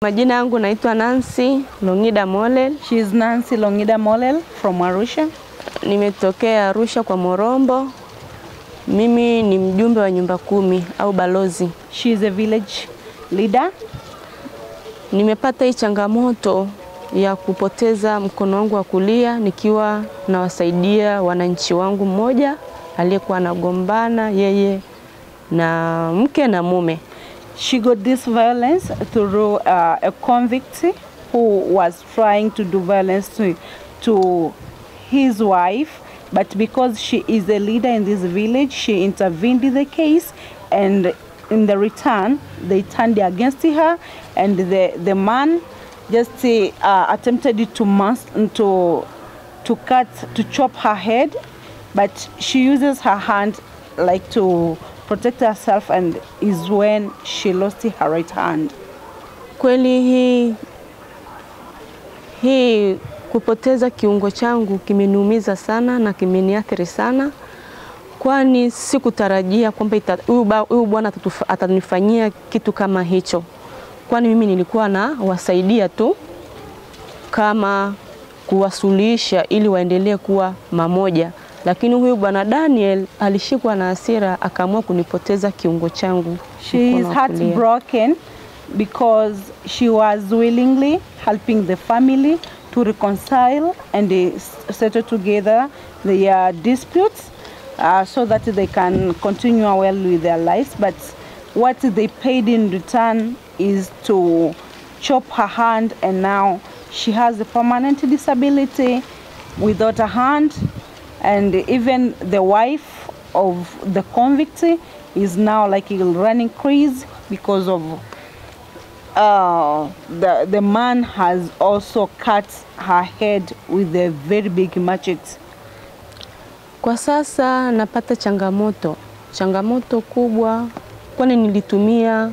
Majina yangu naitwa Nancy Longida Molel. She is Nancy Longida Molel from Arusha. Nimetokea Arusha kwa Morombo. Mimi ni mjumbe wa nyumba kumi au balozi. She is a village leader. Nimepata hii changamoto ya kupoteza mkono wangu wa kulia nikiwa nawasaidia wananchi wangu mmoja aliyekuwa anagombana yeye na mke na mume. She got this violence through a convict who was trying to do violence to his wife, but because she is a leader in this village, she intervened in the case, and in the return, they turned against her, and the man just attempted to chop her head, but she uses her hand like to protect herself, and is when she lost her right hand. Kweli hii kupoteza kiungo changu kimeniumiza sana na kimeniathiri sana, kwani sikutarajia kwamba huyu bwana atanifanyia kitu kama hicho, kwani mimi nilikuwa na wasaidia tu kama kuwasuluhisha ili waendelee kuwa mamoja. Lakini huyu bwana Daniel alishikwa na hasira akaamua kunipoteza kiungo changu. She is heartbroken because she was willingly helping the family to reconcile and settle together their disputes so that they can continue well with their lives. But what they paid in return is to chop her hand, and now she has a permanent disability without a hand. And even the wife of the convict is now like running crazy because of the man has also cut her head with a very big machete. Kwa sasa napata changamoto kubwa, kwani nilitumia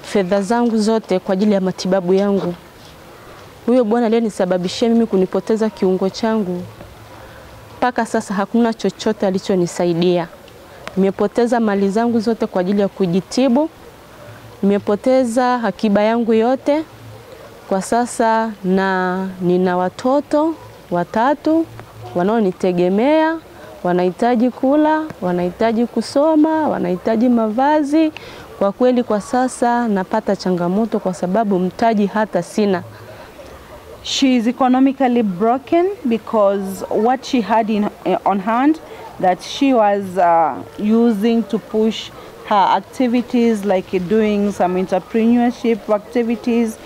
fedha zangu zote kwa ajili ya matibabu yangu. Huyo bwana aliyenisababishia mimi kunipoteza kiungo changu, mpaka sasa hakuna chochote alichonisaidia. Nimepoteza mali zangu zote kwa ajili ya kujitibu. Nimepoteza akiba yangu yote. Kwa sasa na nina watoto watatu wanaonitegemea, wanahitaji kula, wanahitaji kusoma, wanahitaji mavazi. Kwa kweli kwa sasa napata changamoto kwa sababu mtaji hata sina. She is economically broken because what she had on hand that she was using to push her activities, like doing some entrepreneurship activities,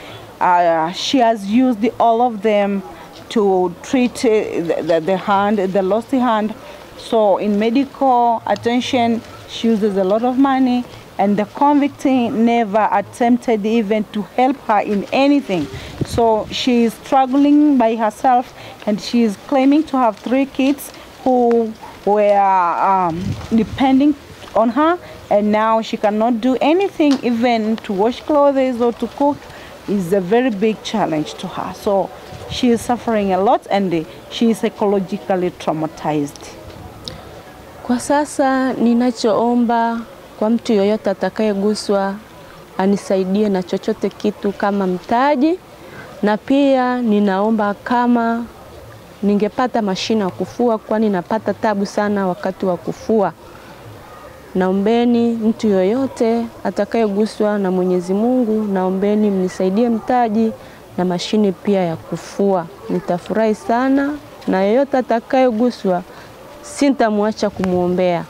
she has used all of them to treat the hand, the lost hand. So in medical attention, she uses a lot of money, and the convict never attempted even to help her in anything. So she is struggling by herself, and she is claiming to have 3 kids who were depending on her, and now she cannot do anything, even to wash clothes or to cook is a very big challenge to her. So she is suffering a lot, and she is psychologically traumatized. Kwa sasa ninachoomba kwa mtu yoyote atakayeguswa anisaidie na chochote kitu kama mtaji, na pia ninaomba kama ningepata mashine ya kufua, kwani napata tabu sana wakati wa kufua. Naombeni mtu yoyote atakayeguswa na Mwenyezi Mungu, naombeni mnisaidie mtaji na mashine pia ya kufua. Nitafurahi sana, na yoyote atakayeguswa sintamwacha kumuombea.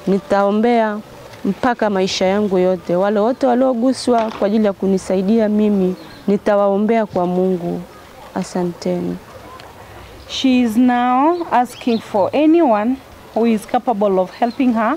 Nitaombea mpaka maisha yangu yote. Wale wote walioguswa kwa ajili ya kunisaidia mimi, nitawaombea kwa Mungu. Asanteni. She is now asking for anyone who is capable of helping her